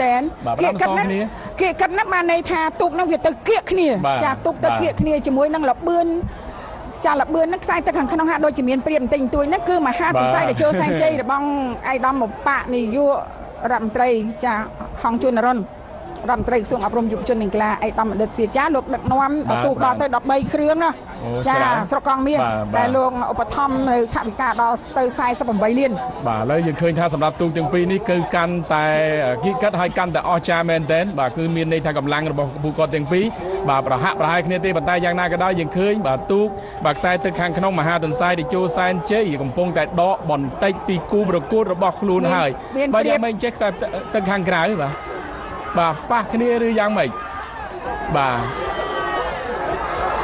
តែន គៀកកិតណា គៀកកិតណា បានន័យថាទូកហ្នឹងវាទៅគៀកគ្នា ចា ទូកទៅគៀកគ្នាជាមួយនឹងលបឿន ចា លបឿនហ្នឹង ខ្សែទឹកខាងក្នុងហាក់ដូចជាមានព្រាបបន្តិចបន្តួចហ្នឹង គឺមហាសរសៃតេជោសែនជ័យរបស់ឯកឧត្តមឧបនាយករដ្ឋមន្ត្រី ចា ហងជួននរុន រដ្ឋមន្ត្រីក្រសួងអប់រំយុវជននិងកីឡា ឯកឧត្តមបណ្ឌិតស្វាចា លោកដឹកនាំទូកដល់ទៅ13គ្រឿងណា ចា ស្រុកកងមាស ដែលលោកឧបត្ថម្ភនៅថវិកាដល់ទៅ48លាន។ បាទ ឥឡូវយើងឃើញថាសម្រាប់ទូកទាំងពីរនេះ គឺកាន់តែគីកិត ហើយកាន់តែអស្ចារ្យមែនទែន។ បាទ គឺមានន័យថាកម្លាំងរបស់ពួកគាត់ទាំងពីរ បាទ ប្រហាក់ប្រហែលគ្នាទេ ប៉ុន្តែយ៉ាងណាក៏ដោយ យើងឃើញ បាទ ទូក បាទ ខ្សែទឹកខាងក្នុងមហាទន្សាយតេជោសែនជ័យកំពុងតែដកបន្តិចពីគូប្រកួតរបស់ខ្លួនហើយ។ បាទ យ៉ាងម៉េចចេះ ខ្សែទឹកខាងក្រៅ បាទ ប៉ះគ្នាឬយ៉ាងម៉េច? បាទ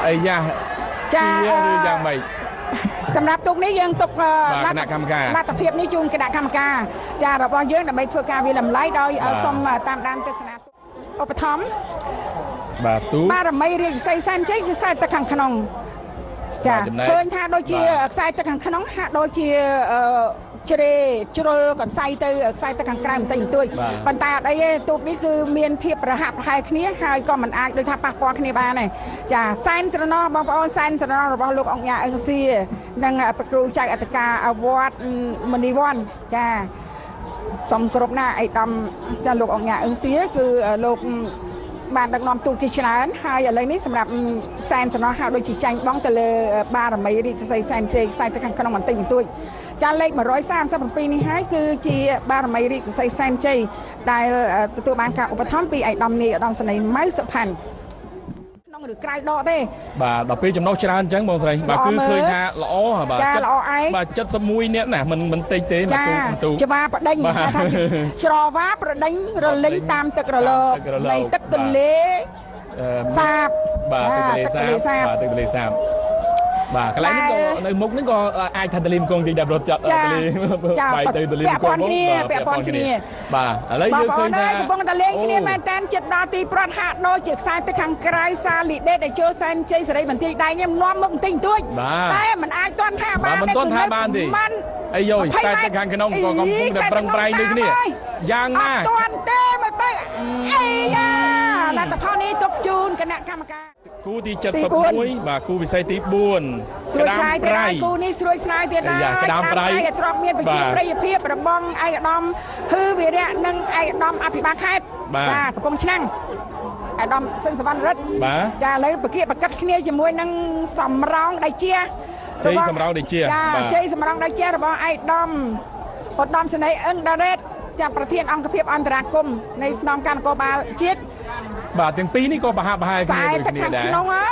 អីយ៉ា ចា ឬយ៉ាងម៉េច? សម្រាប់ទូកនេះ យើងទុកគណៈកម្មការ លទ្ធភាពនេះជូនគណៈកម្មការ ចា របស់យើង ដើម្បីធ្វើការវាតម្លៃ ដោយសូមតាមដានទស្សនាឧបត្ថម្ភ។ បាទ ទូបារមីរាជសីសែនជ័យ គឺខ្សែទឹកខាងក្នុង ចា ឃើញថាដូចជាខ្សែទឹកខាងក្នុងហាក់ដូចជាជ្រេជ្រុលកន្សៃទៅខ្សែទឹកខាងក្រៅបន្តិចបន្តួច ប៉ុន្តែអត់អីទេ ទូកនេះគឺមានភាពប្រហាក់ប្រហែលគ្នា ហើយក៏មិនអាចដូចថាប៉ះពាល់គ្នាបានដែរ។ ចា សែនស្រណោះបងប្អូន សែនស្រណោះរបស់លោកអង្គញាអឹងសៀ និងប្រគ្រូចៅអធិការវត្តមនីវ័ន ចា សូមគោរពណា អៃដាម ចា លោកអង្គញាអឹងសៀ គឺលោកបានដឹកនាំទូកជាច្រើន ហើយឥឡូវនេះសម្រាប់សែនសំណោះ ហាក់ដូចជាចាញ់បងទៅលើបារមីរាជសីសែនជ័យ ខ្សែទៅខាងក្នុងបន្តិចបន្តួច។ ចា លេខ137នេះហើយ គឺជាបារមីរាជសីសែនជ័យ ដែលទទួលបានការឧបត្ថម្ភពីឯកឧត្តមនាយឧត្តមសេនីយ៍ម៉ៅសុផាន់ ក្នុងឬក្រៅដកទេ។ បាទ ដល់ពេលចំណុះច្រើនអញ្ចឹងបងស្រី បាទ គឺឃើញថាល្អ បាទ ល្អឯង បាទ 71នាក់ណា មិនតិចទេ មកទូទូច្វាប្រដេញ ថាច្រវាប្រដេញរលិញតាមទឹករលកនៃទឹកទន្លេសាប បាទ ទឹកទន្លេសាប បាទ ទឹកទន្លេសាប។ បាទ កន្លែងនេះក៏នៅមុខនេះក៏អាចថាទលីមគងទីដែរ រត់ចាត់ទលីបែកទៅទលីមគង ពាក់ព័ន្ធគ្នា។ បាទ ឥឡូវយើងឃើញថាកំពុងតែលេងគ្នាមែន តែនចិត្តដល់ទីប្រត់ ហាក់ដូចជាខ្សែទឹកខាងក្រៅសាលីដេតដែលចូលសែនជ័យសេរីបន្ទាយដៃនេះនាំមុខបន្តិចបន្តួច តែមិនអាចទាន់ថាបាន មិនទាន់ថាបានទេ បានអីយយ ខ្សែទឹកខាងក្នុងក៏កំពុងតែប្រឹងប្រែងដូចគ្នា យ៉ាងណាអត់ទាន់ទេ មើលទៅអីយ៉ា លទ្ធផលនេះទុកជូនគណៈកម្មការ។ គូទី71 បាទ គូពិសេសទី4 ស្រួយស្រាយទៀតហើយ គូនេះស្រួយស្រាយទៀតហើយ ក្តាមប្រៃ ឲ្យទ្របមានប្រជាប្រិយភាពរបស់ឯកឧត្តមហ៊ឺវីរៈ និងឯកឧត្តមអភិបាលខេត្ត បាទ កំពង់ឆ្នាំង ឯកឧត្តមសិនសវណ្ណរិទ្ធ បាទ ចា ឥឡូវប្រគៀកប្រកិតគ្នាជាមួយនឹងសំរោងដៃជា ជ័យសំរោងដៃជា ចា ជ័យសំរោងដៃជារបស់ឯកឧត្តមឧត្តមសេនីយ៍អឹងដារ៉េត ចា ប្រធានអង្គភាពអន្តរាគមនៃស្នងការនគរបាលជាតិ។ បាទ ទាំងពីរនេះក៏ប្រហាក់ប្រហែលគ្នាដូចគ្នាដែរ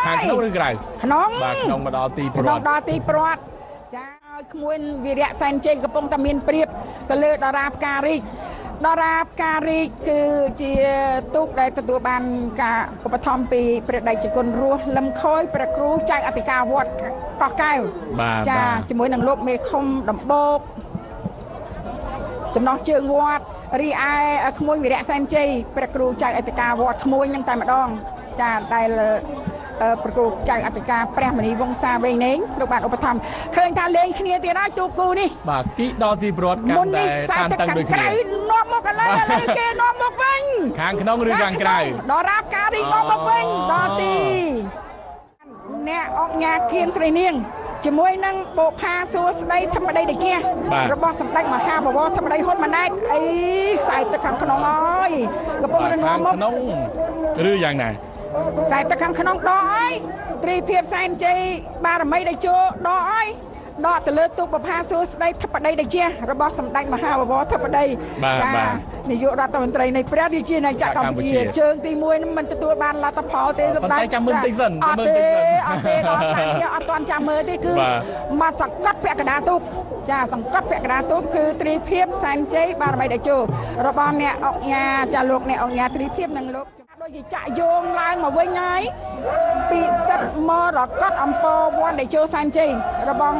ខាងក្នុងឬក្រៅ? ក្នុង បាទ ក្នុងមកដល់ទីព្រាត់ ដល់ទីព្រាត់ ចា ឲ្យក្មួយវីរៈសែនជ័យកំពុងតែមានព្រៀបទៅលើតារាផ្ការីក។ តារាផ្ការីកគឺជាទូកដែលទទួលបានការឧបត្ថម្ភពីព្រះតេជគុណរស់លឹមខយ ព្រះគ្រូចៅអធិការវត្តកោះកែវ ចា ជាមួយនឹងលោកមេឃុំដំបូកចំណោះជើងវត្ត រីឯក្មួយវីរៈសែនជ័យ ព្រះគ្រូចៅអធិការវត្តក្មួយនឹងតែម្ដង ចា ដែលប្រគោចៅអធិការព្រះមនីវង្សាវែងណេងលោកបានឧបត្ថម្ភ។ ឃើញថាលេងគ្នាទៀតហើយទូគូនេះ បាទ គីដល់ទីប្រត់កាន់តែតានតឹងដូចគ្នា នាំមុខឥឡូវ ឥឡូវគេនាំមុខវិញ ខាងក្នុងឬខាងក្រៅ? ដល់រាបការរីនាំមុខវិញ ដល់ទីអ្នកអុកញ៉ាគៀនស្រីនាង ជាមួយនឹងបុផាសួស្តីធម្មដីតិចរបស់សម្ដេចមហាបវរធម្មដីហ៊ុនម៉ាណែត អីខ្សែទឹកខាងក្នុងអើយកំពុងរនាំមុខ ក្នុងឬយ៉ាងណា? ខ្សែទឹកខាងក្នុងដកហើយ ត្រីភាពសែនជ័យបារមីដេជោដកហើយ ដកទៅលើទូកបផាសួស្តីធិបតីតិចរបស់សម្ដេចមហាបវរធិបតី ចា នាយករដ្ឋមន្ត្រីនៃព្រះរាជាណាចក្រកម្ពុជា។ ជើងទី1នឹងមិនទទួលបានលទ្ធផលទេ សម្ដេច ចាំមើលតិចសិន អត់ទេ អត់ទេ ដល់តាមជាអត់ទាន់ចាំមើលទេ គឺមកសង្កត់ពាក់កណ្ដាលទូក ចា សង្កត់ពាក់កណ្ដាលទូក គឺត្រីភាពសែនជ័យបារមីតេជោរបស់អ្នកអុកញ៉ា ចា លោកអ្នកអុកញ៉ាត្រីភាព និងលោកដូចជាចាក់យោងឡើងមកវិញហើយ ពិសិដ្ឋមរកតអំពរវ័នតេជោសែនជ័យរបស់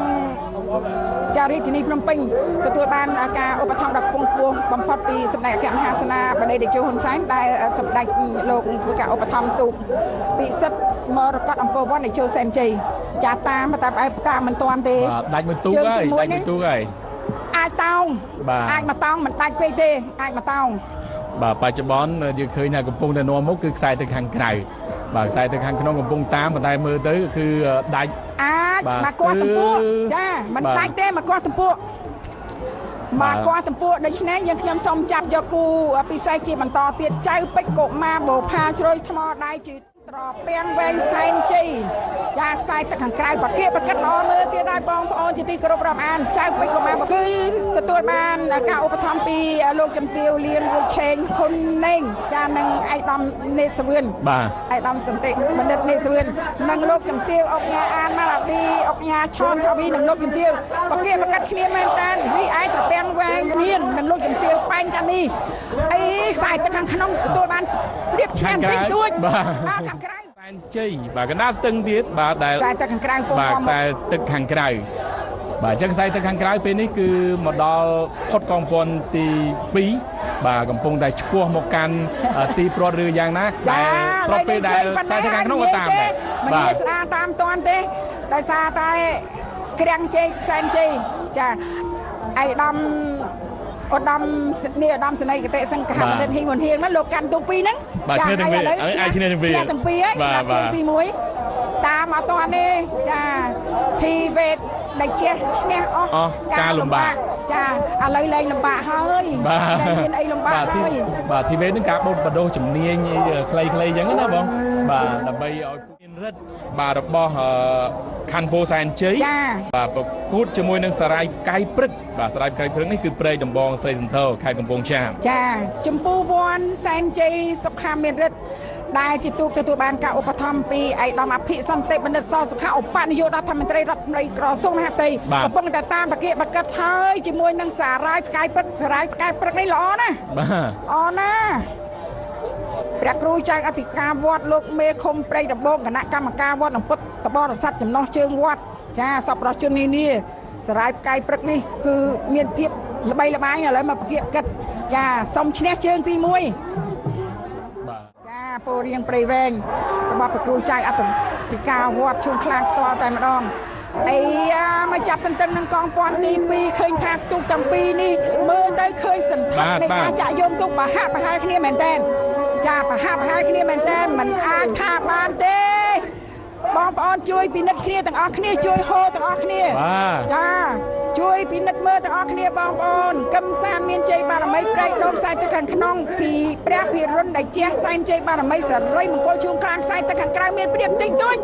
ចារាជធានីភ្នំពេញ ទទួលបានការឧបត្ថម្ភដ៏ខ្ពង់ខ្ពស់បំផុតពីសម្ដេចអគ្គមហាសេនាបតីតេជោហ៊ុនសែន ដែលសម្ដេចលោកធ្វើការឧបត្ថម្ភទូកពិសិដ្ឋមរកតអំពរវ័នតេជោសែនជ័យ ចា តាមតែតាមមិនទាន់ទេ ដាច់មួយទូកហើយ ដាច់មួយទូកហើយ អាចតោង អាចមកតោង មិនដាច់ពេកទេ អាចមកតោង។ បាទបច្ចុប្បន្នយើងឃើញថាកំពុងតែនាំមុខគឺខ្សែទឹកខាងក្រៅបាទខ្សែទឹកខាងក្នុងកំពុងតាមប៉ុន្តែមើលទៅគឺដាច់អាចមកគាស់ទំពក់ចាមិនដាច់ទេមកគាស់ទំពក់មកគាស់ទំពក់ដូច្នេះយើងខ្ញុំសូមចាប់យកគូពិសេសជាបន្តទៀតចៅពេជ្រកុមារបូផាជ្រោយថ្មដៃជាត្រពាំងវែងសែនជ័យចាខ្សែទឹកខាងក្រៅបកាបកិតល្អមើលទៀតហើយបងប្អូនជាទីគោរពរាប់អានចៅពេជ្រកុមារគឺទទួលបានការឧបត្ថម្ភពីលោកជំទាវលៀងរួចឆេងហ៊ុនណេងចានិងឯកឧត្តមនេតសវឿនបាទឯកឧត្តមសន្តិបណ្ឌិតនេតសវឿននិងលោកជំទាវអុកញ៉ាអានម៉ាឡាឌីអុកញ៉ាឆនថាវីនិងលោកជំទាវបកាបកិតគ្នាមែនតើរីឯត្រពាំងវែងនៀននិងលោកជំទាវប៉ែនចានីអីខ្សែទឹកខាងក្នុងទទួលបានព្រៀបឈ្នះបន្តិចតួចបាទខាងក្រៅសែនជ័យបាទកណ្ដាលស្ទឹងទៀតបាទដែលខ្សែទឹកខាងក្រៅបាទខ្សែទឹកខាងក្រៅបាទអញ្ចឹងខ្សែទឹកខាងក្រៅពេលនេះគឺមកដល់ផុតកងពាន់ទី2បាទកំពុងតែឆ្ពោះមកកាន់ទីព្រាត់ឬយ៉ាងណាតែស្របពេលដែលខ្សែទឹកខាងក្នុងក៏តាមដែរមិនងាយស្ដារតាមតាន់ទេដោយសារតែក្រាំងជ័យសែនជ័យចាឯកឧត្តមឧត្តមនេះឧត្តមសេនីយ៍គតិសង្ឃបណ្ឌិតហ៊ីងហ៊ុនហៀងមកលោកកាន់ទូពីរហ្នឹងបាទឈ្នះទាំងពីរអាចឈ្នះទាំងពីរឈ្នះទាំងពីរហើយសម្រាប់ជើងទី1តាមអត់តាន់ទេចាធីវេតដែលជះឈ្នះអស់ការលំបាកចាឥឡូវលែងលំបាកហើយលែងមានអីលំបាកហើយបាទធីវេតនឹងការបូតបដោះជំនាញខ្លីៗអញ្ចឹងណាបងបាទដើម្បីឲ្យមានរិទ្ធបាទរបស់ខណ្ឌពោធិ៍សែនជ័យបាទប្រកួតជាមួយនឹងសារាយកៃព្រឹកបាទសារាយកៃព្រឹកនេះគឺព្រែកដំបងស្រីសន្ធរខេត្តកំពង់ចាមចាចម្ពូវ័នសែនជ័យសុខាមានរិទ្ធដែលជាទូទទួលបានការឧបត្ថម្ភពីឯកឧត្តមអភិសន្តិបណ្ឌិតសសុខាឧបនាយករដ្ឋមន្ត្រីរដ្ឋមន្ត្រីក្រសួងមហាផ្ទៃកំពុងតែតាមបកាបកិតហើយជាមួយនឹងសារាយផ្កាយព្រឹកសារាយផ្កាយព្រឹកនេះល្អណាស់បាទល្អណាស់ព្រះគ្រូចៅអធិការវត្តលោកមេឃុំព្រៃដំបងគណៈកម្មការវត្តនិងពុទ្ធបរិស័ទចំណោះជើងវត្តចាសប្បុរសជននានាសារាយផ្កាយព្រឹកនេះគឺមានភាពល្បីល្បាញឥឡូវមកប្រគៀបកិតចាសូមឈ្នះជើងទី1បាទចាពោរៀងព្រៃវែងរបស់ព្រះគ្រូចៅអធិការវត្តជួនខ្លាំងផ្ទាល់តែម្ដងអីយ៉ាមកចាប់ទន្ទឹងនឹងកងពាន់ទី2ឃើញថាទូកទាំងពីរនេះមើលទៅឃើញសន្ធឹកនៃការចាក់យមទូកប្រហាក់ប្រហែលគ្នាមែនតើចាប្រហាក់ប្រហែលគ្នាមែនតើមិនអាចថាបានទេបងប្អូនជួយពិនិត្យគ្នាទាំងអស់គ្នាជួយហូរទាំងអស់គ្នាចាជួយពិនិត្យមើលទាំងអស់គ្នាបងប្អូនកឹមសានមានជ័យបារមីព្រៃដងខ្សែទឹកខាងក្នុងពីព្រះភិរុនដែលជះសែនជ័យបារមីសរិយមង្គលជួងក្រាងខ្សែទឹកខាងក្រៅមានព្រៀបតិចតួច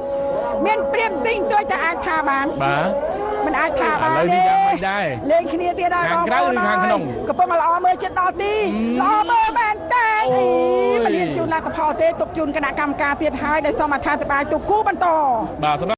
មានព្រៀបតិចតួចតែអាចថាបានបាទមិនអាចថាបានទេលេងគ្នាទៀតហើយបងប្អូនខាងក្រៅឬខាងក្នុងកំពុងល្អមើលចិត្តដល់ទីល្អមើលមែនតើមិនរៀនជូនលទ្ធផលទេទុកជូនគណៈកម្មការទៀតហើយដែលសូមអត្ថាធិប្បាយទូគូបន្តបាទ។